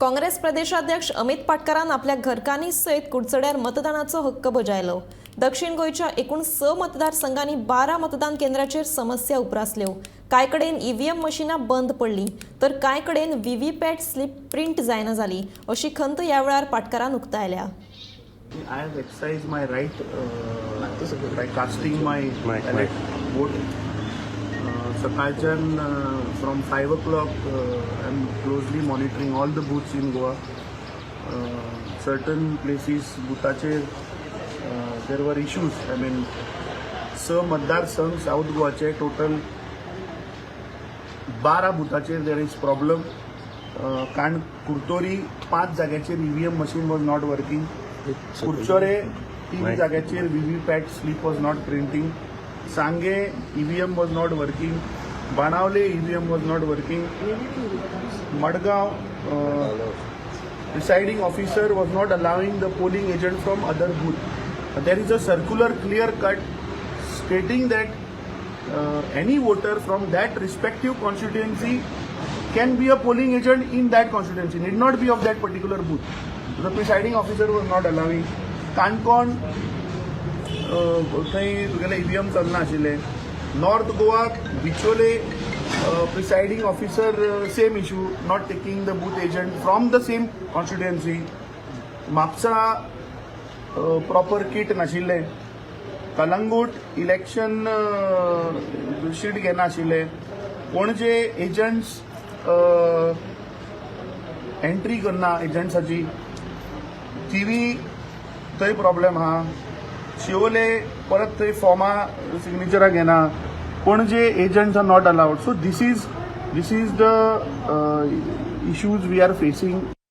काँग्रेस प्रदेशाध्यक्ष अमित पाटकारान आपल्या घरकान्नी सयत कुडचड्यार मतदानाचो हक्क बजायलो. दक्षिण गोंयच्या एकूण 6 मतदारसंघांनी 12 मतदान केंद्राचेर समस्या उप्रासल्यो. कांय कडेन ईव्हीएम मशिनां बंद पडलीं तर कांय कडेन व्हीव्हीपॅट स्लिप प्रिंट जायना जाली अशी खंत ह्या वेळार पाटकारान उक्तायल्या. I have exercised my right by casting my Mic, ballot vote. सकाळच्यान from 5 o'clock I am closely monitoring all the booths in Goa. Certain places बुथाचेर there were issues. I mean, स मतदारसंघ south गोवाचे टोटल 12 बुथाचेर there is problem. कारण कुर्तोरी पांच जाग्याचेर EVM machine was not working. Curchorem तीन Mic. जाग्याचेर VVPAT slip was not printing. Sanguem EVM was not working. Benaulim EVM was not working. Madgaon presiding officer was not allowing the polling agent from other booth. There is a circular, clear cut, stating that any voter from that respective constituency can be a polling agent in that constituency, need not be of that particular booth. The presiding officer was not allowing. Canacona थंय तुगेले EVM चलना आशिल्ले. North Goa Bicholim presiding officer, same issue, not taking the booth agent from the same constituency. Mapusa proper kit नाशिल्लें. Calangute election sheet घेनाशिल्ले. Panaji agents entry करना एजंट्साची, थिवी थंय problem आहा. शिवोले परत थंय फॉर्मां सिग्नेचरां घेना. Panaji agents are not allowed. So this is the issues we are facing.